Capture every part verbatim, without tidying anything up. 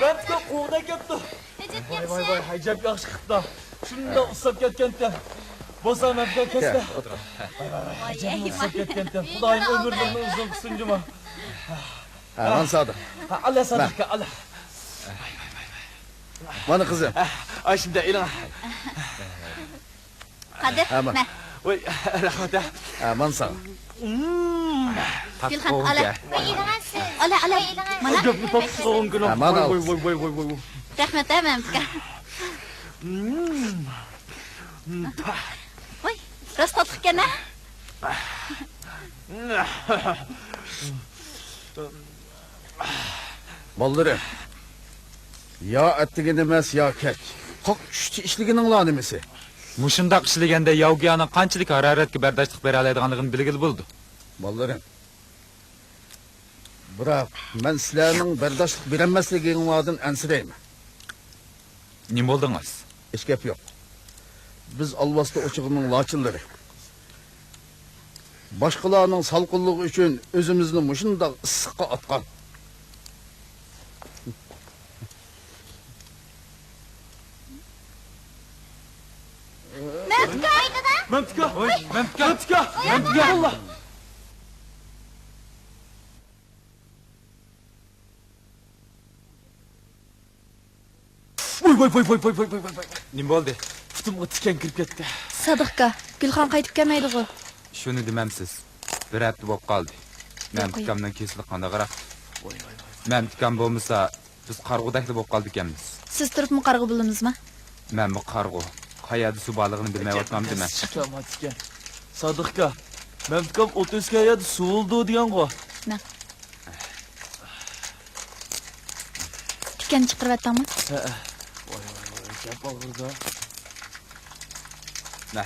مەمتىكا قوغداپ كەپتۇ. ۋاي، ۋاي، ۋاي، ئەجەب ياخشى قىپتۇ. شۇنداق ئۇسساپ كەتكەنتى. بولسا مەمتىكا كەتسە. ئەجەب ئۇسساپ كەتكەنتى. خۇدايىم ئۆمۈرلىرىنى ئۇزۇن قىلسۇن جۇما. ھە، مانا سادىق. ھە، ئاللا سادىقكا، ئاللا. مانا قىزىم. ھە، ئاشۇنداق ئېلىڭ. قادىر، ھە، مانا. مە. ۋاي، رەھمەت، ھە. ھە، مانا ساڭا. گۈلخان، ئالا. ئالا، ئالا. مانا. گەپنى تاپقان كۈنۈم. ھە، مانا. ۋاي، ۋاي، ۋاي، ۋاي، ۋاي، ۋاي. رەھمەت، ھە، مەمتىكا. ۋاي، راست تاتلىق ئىكەن، ھە؟ بالىلىرىم، يا ئەتىگەن ئەمەس، يا كەچ. قاق ئۈچتە ئىشلىگىنىڭلار نېمىسى؟ مۇشۇنداق ئىشلىگەندە ياۋگىيانىڭ قانچىلىك ھارارەتكە بەرداشلىق بېرەلەيدىغانلىقىنى بىلگىلى بولىدۇ. بالىلىرىم، بىراق مەن سىلەرنىڭ بەرداشلىق بېرەلمەسلىكىڭلاردىن ئەنسىرەيمەن. نېمە بولدىڭىز؟ ھېچ گەپ يوق. بىز ئالۋاستى ئوچىقىنىڭ لاچىنلىرى. باشقىلارنىڭ سالقىنلىقى ئۈچۈن ئۆزىمىزنى مۇشۇنداق ئىسسىققا ئاتقان. مەمتىكا! مەمتىكا! ۋاي، مەمتىكا! مەمتىكا! مەمتىكا! ۋاي، ۋاي، ۋاي. نېمە بولدى؟ پۇتۇمغا تىكەن كىرىپ كەتتى. سادىقكا، گۈلخان قايتىپ كەلمەيدىغۇ؟ شۇنى دېمەمسىز. بىر ھەپتە بولۇپ قالدى. مەمتىكامنىڭ كېسىلى قانداقراق؟ ۋاي، ۋاي، ۋاي. مەمتىكام بولمىسا، بىز قارىغۇدەكلا بولۇپ قالىدىكەنمىز. سىز تۇرۇپمۇ قارىغۇ بولىمىزما؟ مەنمۇ قارىغۇ. قەيەردە سۇ بارلىقىنى بىلمەيۋاتمامدىمەن؟ تىكەن، تىكەن. سادىقكا، مەمتىكام ئوت ئۆسكەن يەردە سۇ بولىدۇ دېگەنغۇ؟ مەن. تىكەننى چىقىرىۋەتتىڭمۇ؟ ھەئە. ۋاي، ۋاي، ۋاي، گەپ ئاغرىدى. نە.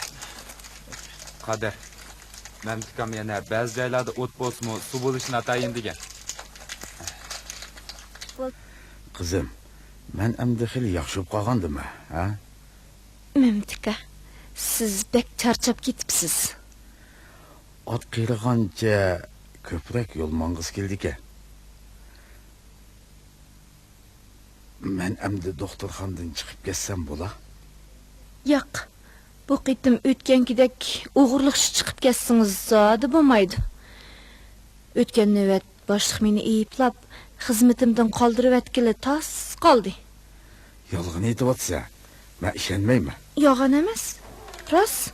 قادىر. مەمتىكام يەنە بەزى جايلاردا ئوت بولسىمۇ، سۇ بولۇشى ناتايىن دېگەن. قىزىم، مەن ئەمدى خېلى ياخشى بولۇپ قالغاندىمەن، ھە؟ مەمتىكا، سىز بەك چارچاپ كېتىپسىز. ئات قېرىغانچە كۆپرەك يول ماڭغۇسى كېلىدىكەن. مەن ئەمدى دوختۇرخانىدىن چىقىپ كەتسەم بولا؟ ياق، بۇ قېتىم ئۆتكەنكىدەك ئوغرىلىقچە چىقىپ كەتسىڭىز زادى بولمايدۇ. ئۆتكەن نۆۋەت باشلىق مېنى ئەيىبلەپ، خىزمىتىمدىن قالدۇرۇۋەتكىلى تاس قالدى. يالغان ئېيتىۋاتىسەن، مەن ئىشەنمەيمەن. يالغان ئەمەس، راست.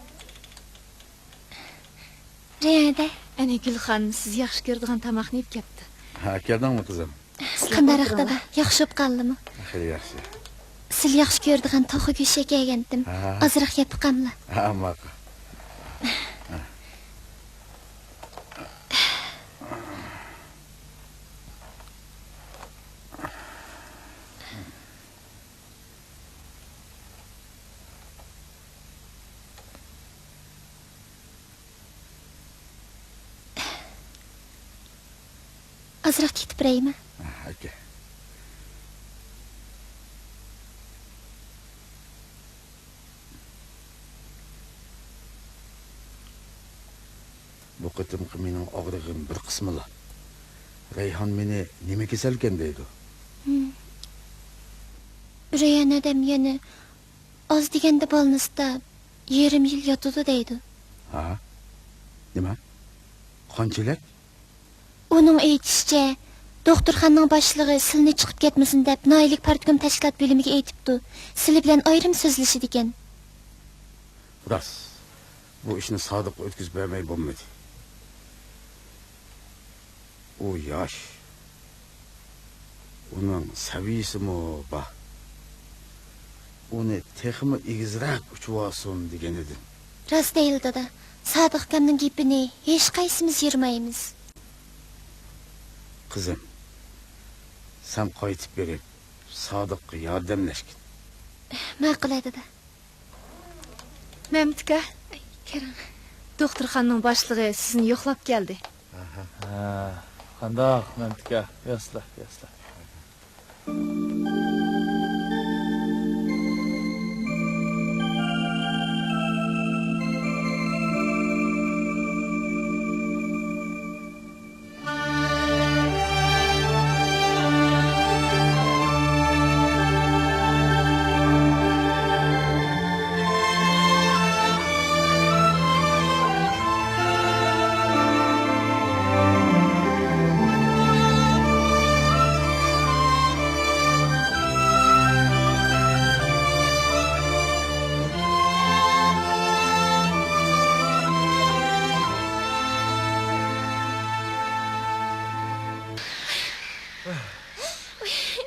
رەيھان ھەدە. ئەنە گۈلخان سىز ياخشى كۆرىدىغان تاماقنى ئېلىپ كەپتۇ. ھە، كەلدىڭمۇ قىزىم؟ قانداقراق دادا، ياخشى بولۇپ قالدىمۇ؟ خېلى ياخشى. سىلى ياخشى كۆرىدىغان توخۇ گۆشى ئەكەلگەنتىم. ھە. ئازراق يەپ باقاملا؟ ھە، ماقۇل. ئازراق كېتىپ بېرەيمۇ؟ ئاكا. بۇ قېتىمقى مېنىڭ ئاغرىقىم بىر قىسمىلا. رەيھان مېنى نېمە كېسەلكەن دەيدۇ. ھىم. رەيھان ھەدەم يەنە ئاز دېگەندە بالنىستا يېرىم يىل ياتىدۇ دەيدۇ. ھا؟ نېمە؟ قانچىلىك؟ ئۇنىڭ ئېيتىشىچە، دوختۇرخانىنىڭ باشلىقى سىلىنى چىقىپ كەتمىسۇن دەپ، ناھىيەلىك پارتكوم تەشكىلات بۆلۈمىگە ئېيتىپتۇ، سىلى بىلەن ئايرىم سۆزلىشىدىكەن. راست. بۇ ئىشنى سادىققا ئۆتكۈزۈپ بەرمەي بولمىدى. ئۇ ياش. ئۇنىڭ سەۋىيىسىمۇ بار. ئۇنى تېخىمۇ ئېگىزرەك ئۇچۇۋالسۇن دېگەنىدىم. راست دەيدۇ دادا. سادىق ئاكامنىڭ گېپىنى ھېچقايسىمىز يىرمايمىز. قىزىم، سەن قايتىپ بېرىپ، سادىققا ياردەملەشكىن. ماقۇل، ھە دادا. مەمتىكا، كىرىڭ. دوختۇرخانىنىڭ باشلىقى سىزنى يوقلاپ كەلدى. ھە، قانداق مەمتىكا؟ ياسلا، ياسلا.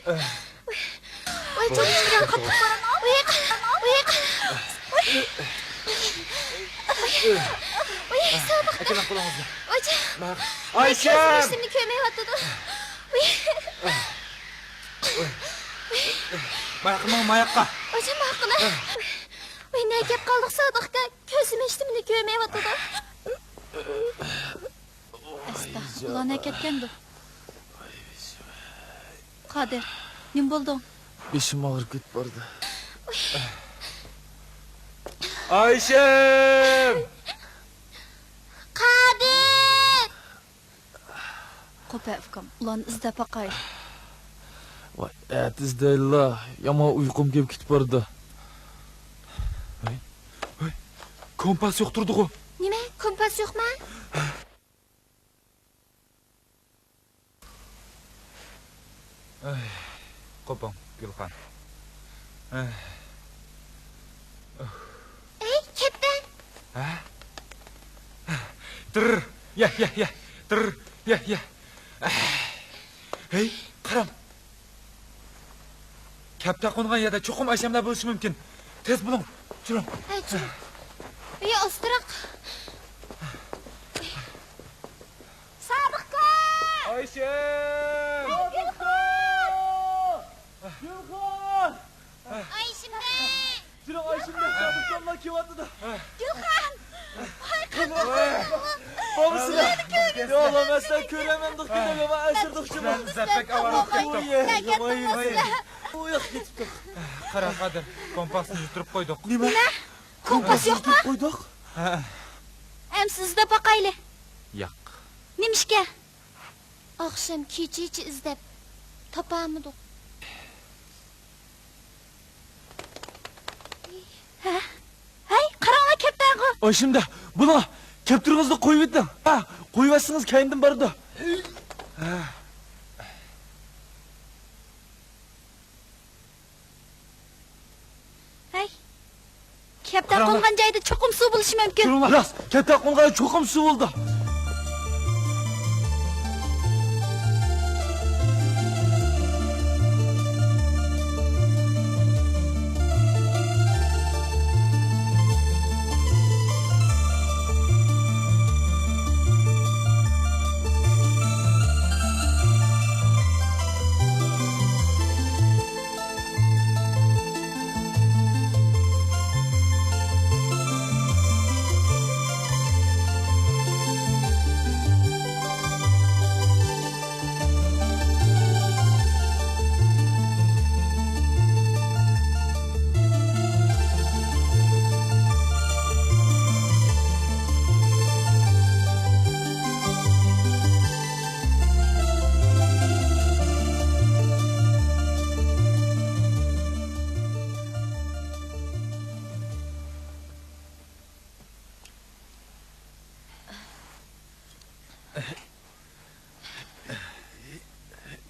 ۋاي، جېنىم، قاتتىق بارىدۇ. ۋاي، ۋاي، ۋاي. ۋاي، سادىق. ئەكېلىڭ قولىڭىزنى. ۋاي، جېنىم. ئايشەم! ۋاي، كۆزۈم ھېچنېمىنى كۆرمەيۋاتىدۇ. ۋاي. ماياققا ماڭ، ماياققا. ۋاي، جېنىم، ماياققا. ۋاي، نەگە كەپ قالدۇق، سادىق ئاكا؟ كۆزۈم ھېچنېمىنى كۆرمەيۋاتىدۇ. ئەستا، ئۇلار نەگە كەتكەندۇ؟ قادىر، نېمە بولدۇڭ؟ بېشىم ئاغرىپ كېتىپ بارىدۇ. ئايشەم! قادىر! قوپە ئۇكام، ئۇلارنى ئىزدەپ باقاي. ۋاي، ئەتە ئىزدەيلىلا، يامان ئۇيقۇم كېلىپ كېتىپ بارىدۇ. ھەي، ھەي، كومپاس يوق تۇردىغۇ. نېمە، كومپاس يوقما؟ ئەي، قوپۇڭ، گۈلخان. ئەي. ئەي، كەپتەر. ھە؟ تىرر. يە، يە، يە. تىرر. يە، يە. ھەي، قاراڭ. كەپتەر قونغان يەردە چوقۇم ئايشەملەر بولۇشى مۇمكىن. تېز بولۇڭ، چۈرۈڭ. ھەي، چۈرۈڭ. ئەي، ئاستىراق. سادىقكا! ئايشەم! ھەي، گۈلخان! گۈلخان! ئايشەم! جېنىم، ئايشەم، سادىقكاملار كېلىۋاتىدۇ. گۈلخان! ۋاي، قانداق بولدۇڭ؟ بولمىسىلەر. يا ئاللا، مەن سىلەرنى كۆرەمەن دەپ كېتىپ، يامان ئەنسىرىدۇق شۇ. بىز زەپەك ئاۋارە بولۇپ كەتتۇق. ئۇ ياق كېتىپتۇ. قارا، قادىر، كومپاسنى يۈتتۈرۈپ قويدۇق. نېمە؟ كومپاس يوقما؟ يۈتتۈرۈپ قويدۇق. ھە. ئەمسە ئىزدەپ باقايلى. ياق. نېمىشقا؟ ئاخشام كېچىچە ئىزدەپ تاپالمىدۇق. ھە؟ ھەي، قاراڭلار، كەپتەرغۇ! ئايشەمدە، بۇنى كەپتىرىڭىزنى قويۇۋېتىڭ. ھە، قويۇۋەتسىڭىز كەينىدىن بارىدۇ. ھە. ھەي، كەپتەر قونغان جايدا چوقۇم سۇ بولۇشى مۇمكىن. راست، كەپتەر قونغان جايدا چوقۇم سۇ بولىدۇ.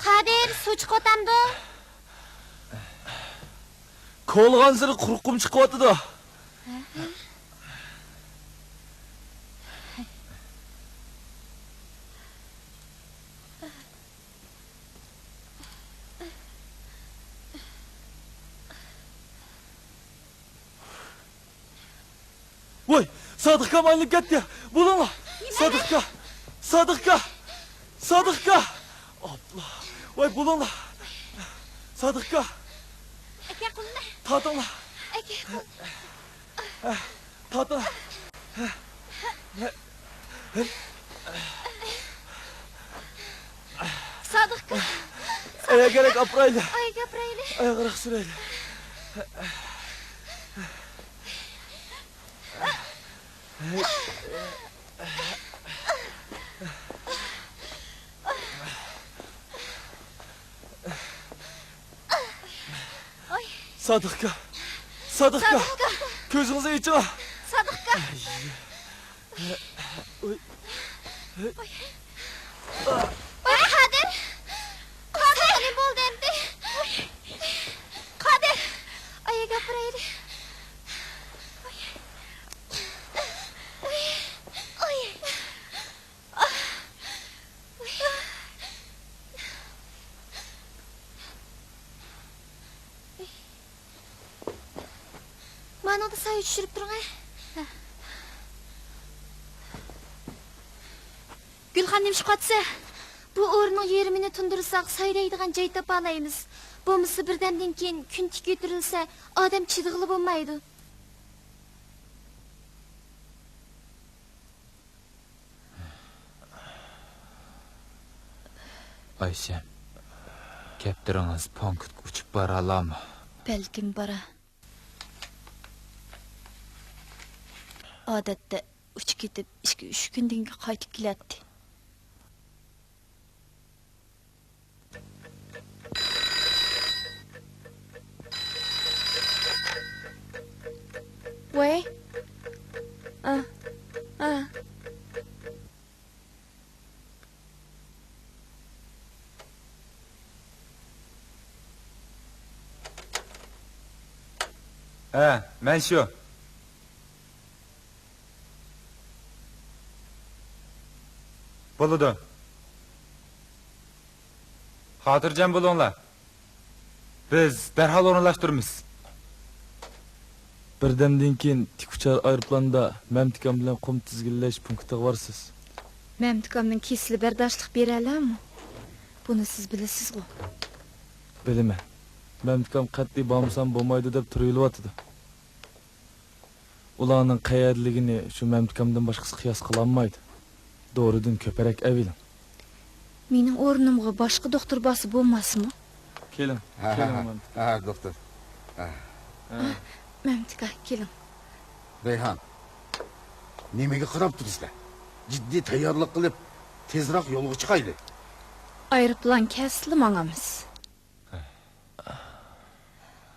قادىر، سۇ چىقىۋاتامدۇ؟ كولىغانسېرى قۇرۇقۇم چىقىۋاتىدۇ. ۋاي، سادىقكام ئايلىنىپ كەتتى. بولۇڭلار. سادىقكا. سادىقكا. سادىقكا. ئاپلا. ۋاي، بولۇڭلار. سادىقكا. ئەكە، قولۇمنى. تارتىڭلار. ئەكە، قولۇمنى. تارتىڭ. سادىقكا. ئاياغ كېرەك ئاپىرايلى. ئاياغ ئاپىرايلى. ئاياغراق سۈرەيلى. سادىقكا! سادىقكا! سادىقكا! كۆزىڭىزنى ئېچىڭ! سادىقكا! ئۇي. ئۇي، قادىر! قادىر! نېمە بولدى ئەمدى؟ قادىر! ئاياغ ئاپىرايلى. ئۇي. ئۇي. ئانىڭدا سايە چۈشۈرۈپ تۇرۇڭ، ھە. گۈلخان، نېمە ئىش قىلىۋاتىسەن؟ بۇ ئورۇننىڭ يېرىمىنى تۇندۇرساق، سايە دەيدىغان جاي تاپالايمىز. بولمىسا بىردەمدىن كېيىن كۈن تىك كۆتۈرۈلسە، ئادەم چىدىغىلى بولمايدۇ. ئايشەم، كەپتىرىڭىز پونكىتقا ئۇچۇپ بارالامۇ؟ بەلكىم بارا. ئادەتتە ئۇچۇپ كېتىپ ئىككى، ئۈچ كۈندىن كېيىن قايتىپ كېلەتتى. ۋەي. ئا، ئا. ھە، مەن شۇ. بولىدۇ. خاتىرجەم بولۇڭلار. بىز دەرھال ئورۇنلاشتۇرىمىز. بىردەمدىن كېيىن تىك ئۇچار ئايروپىلاندا مەمتىكام بىلەن قۇم تىزگىنلەش پونكىتىغا بارىسىز. مەمتىكامنىڭ كېسىلى بەرداشلىق بېرەلەرمۇ؟ بۇنى سىز بىلىسىزغۇ؟ بىلىمەن. مەمتىكام قەتئىي بارمىسام بولمايدۇ دەپ تۇرۇۋېلىۋاتىدۇ. ئۇلارنىڭ قەيەردىلىكىنى شۇ مەمتىكامدىن باشقىسى قىياس قىلالمايدۇ. دورىدىن كۆپرەك ئەۋېلىڭ. مېنىڭ ئورنۇمغا باشقا دوختۇر بارسا بولماسمۇ؟ كېلىڭ، ھە، ھە، كېلىڭ، ھە. مەمتىك. ھە، دوختۇر. ھە. مەمتىك ئاكا، كېلىڭ. رەيھان، نېمىگە قاراپ تۇرىسىلەر؟ جىددىي تەييارلىق قىلىپ، تېزراق يولغا چىقايلى. ئايروپىلان كەلسىلا ماڭىمىز.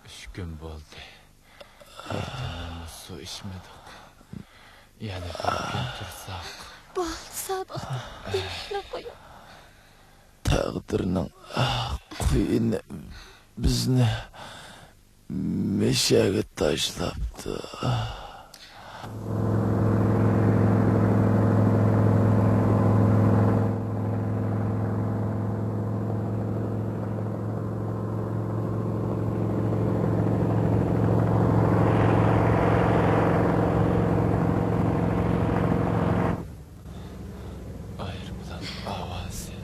ئۈچ كۈن بولدى. بىر تېمىمۇ سۇ ئىچمىدۇق. يەنە بىر كۈن تۇرساق. بولدى، سادىق، دېمەكلا قويۇڭ. تەقدىرنىڭ قۇيىنى بىزنى مەشەگە تاشلاپتۇ. ئايروپىلان ئاۋازى.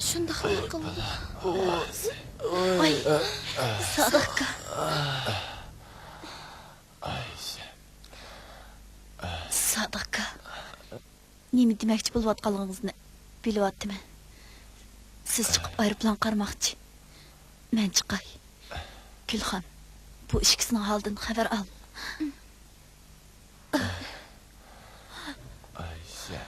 شۇنداقلا قىلىدۇ. ئاي، سادىق ئاكا. ئايشەم. سادىق ئاكا. نېمە دېمەكچى بولۇۋاتقانلىقىڭىزنى بىلىۋاتىمەن. سىز چىقىپ ئايروپىلان قارىماقچى. مەن چىقاي. گۈلخان، بۇ ئىككىسىنىڭ ھالىدىن خەۋەر ئال. ئايشە.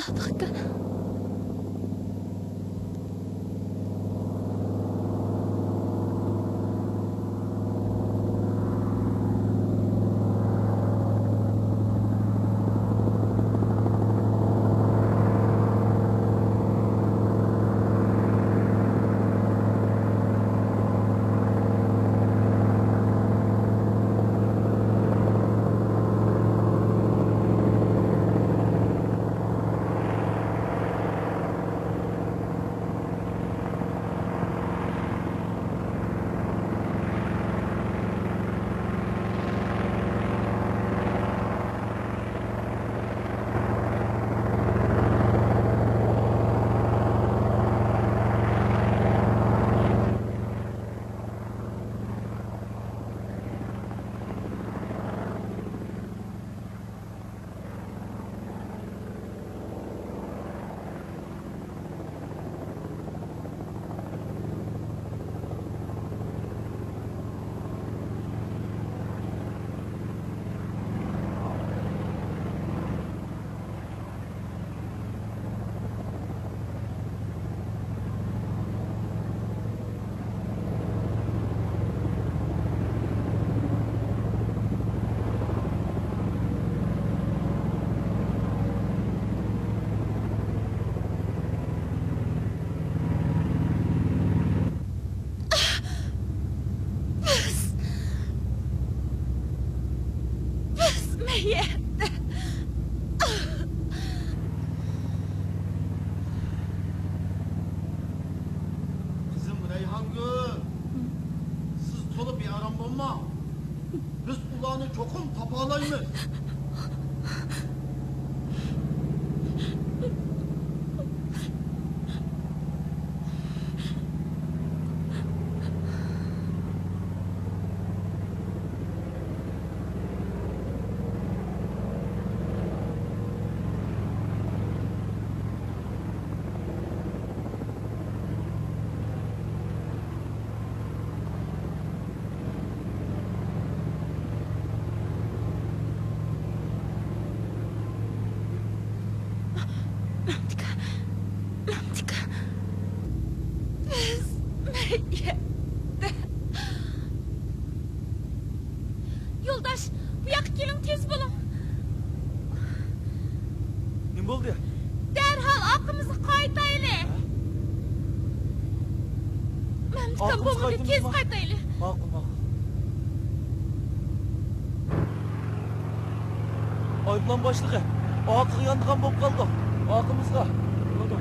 سادىق ئاكا. بىز، بىز مەيەتتە. قىزىم رەيھانگۈل، سىز تولا بىئارام بولماڭ. بىز ئۇلارنى چوقۇم تاپالايمىز. مەمتىكا، مەمتىكا. بىز مەيەتتە. يولداش، بۇ ياققا كېلىڭ، تېز بولۇڭ. نېمە بولدى؟ دەرھال ئارقىمىزغا قايتايلى. مەمتىكام بولمىدى، تېز قايتايلى. ماقۇل، ماقۇل. ئايروپىلان باشلىقى، ئارقىغا يانىدىغان بولۇپ قالدۇق. ئارقىمىزغا. بولىدۇ.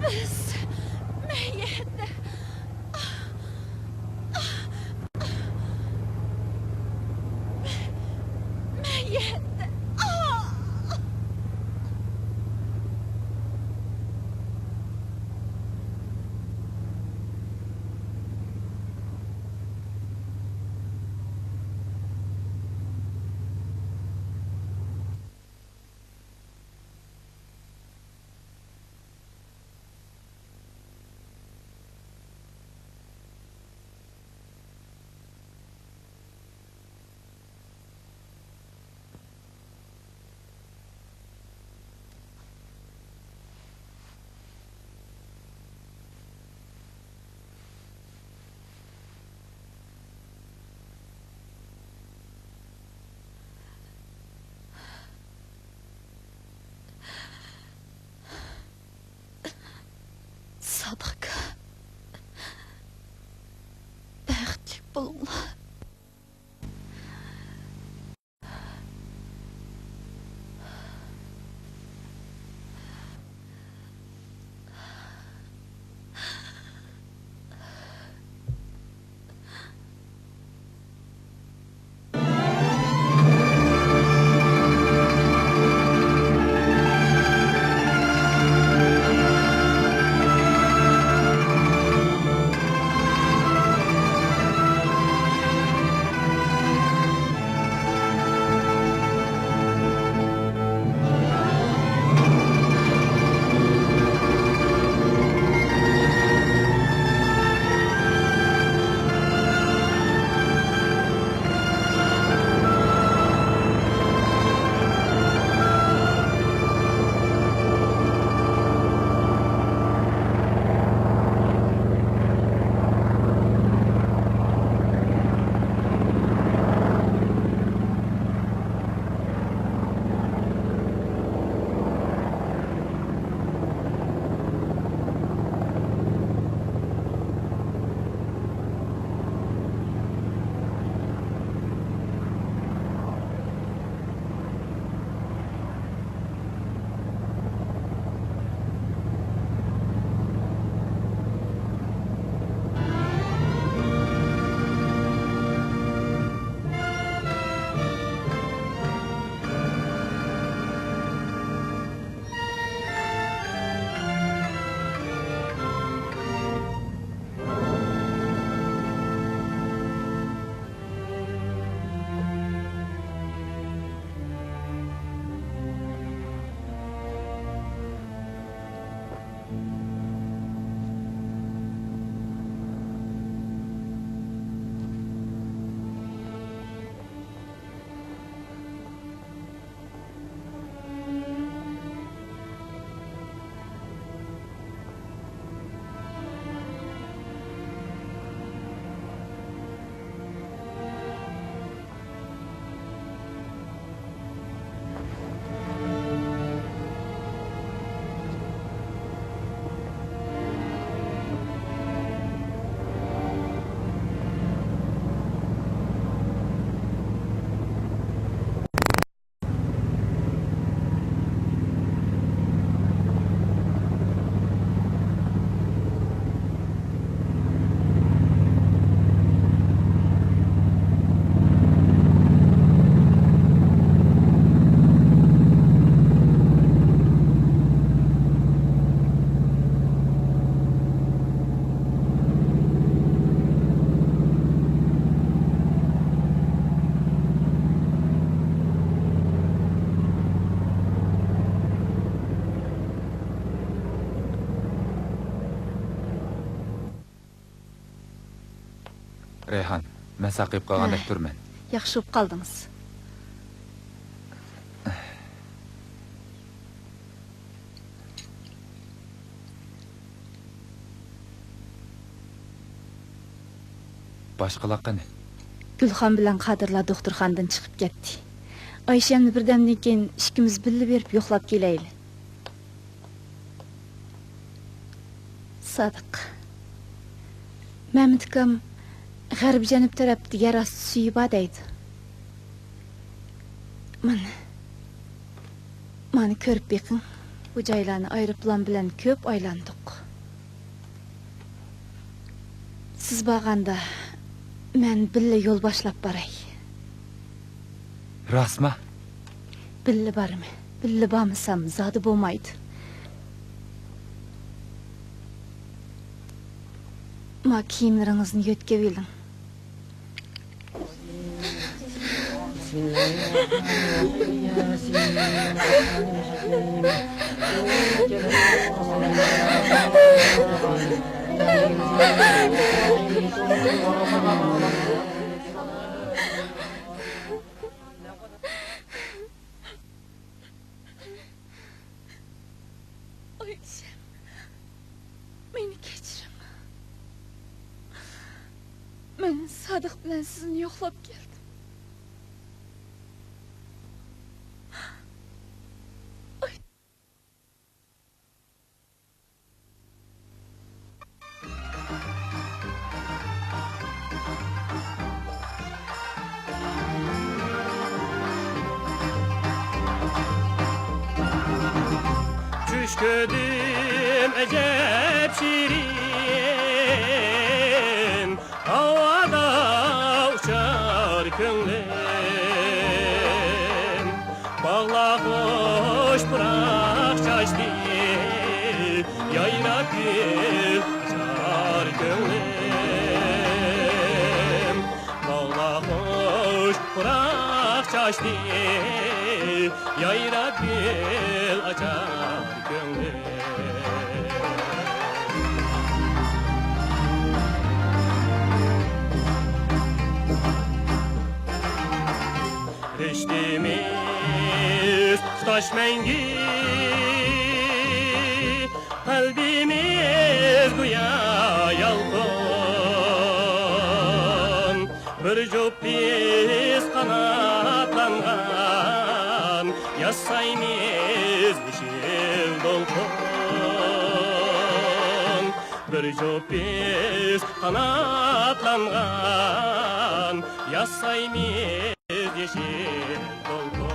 بىز مەيەتتە. مەيەتتە. سادىق ئاكا، بەختلىك بولۇڭلار. رەيھان، مەن ساقىيىپ قالغاندەك تۇرىمەن. ياخشى بولۇپ قالدىڭىز. باشقىلار قېنى؟ گۈلخان بىلەن قادىرلار دوختۇرخانىدىن چىقىپ كەتتى. ئايشەمنى بىردەمدىن كېيىن ئىككىمىز بىللە بېرىپ يوقلاپ كېلەيلى. سادىق، مەمەت ئاكام غەربىي جەنۇب تەرەپتە يەر ئاستى سۈيى بار دەيدۇ. مانا، مانا كۆرۈپ بېقىڭ. بۇ جايلارنى ئايروپىلان بىلەن كۆپ ئايلاندۇق. سىز بارغاندا مەن بىللە يول باشلاپ باراي. راستما؟ بىللە بارىمەن. بىللە بارمىسام زادى بولمايدۇ. ما كىيىملىرىڭىزنى يۆتكەۋېلىڭ. ئايشەم، مېنى كەچۈرۈڭ. مەن سادىق بىلەن سىزنى يوقلاپ كەلدىم. چۈش كۆردۈم ئەجەب شېرىن، ھاۋادا ئۇچار كۆڭلۈم. باغلار خۇش پۇراق چاچتى، يايراپ گۈل ئاچار كۆڭلۈم. باغلار خۇش پۇراق چاچتى، يايراپ گۈل ئاچار كۆڭلۈم. رىشتىمىز تۇتاش مەڭگۈ، قەلبىمىز گويا يالقۇن. بىر جۈپ بىز قاناتلانغان، ياسايمىز يېشىل دولقۇن. بىر جۈپ بىز قاناتلانغان، ياسايمىز يېشىل دولقۇن.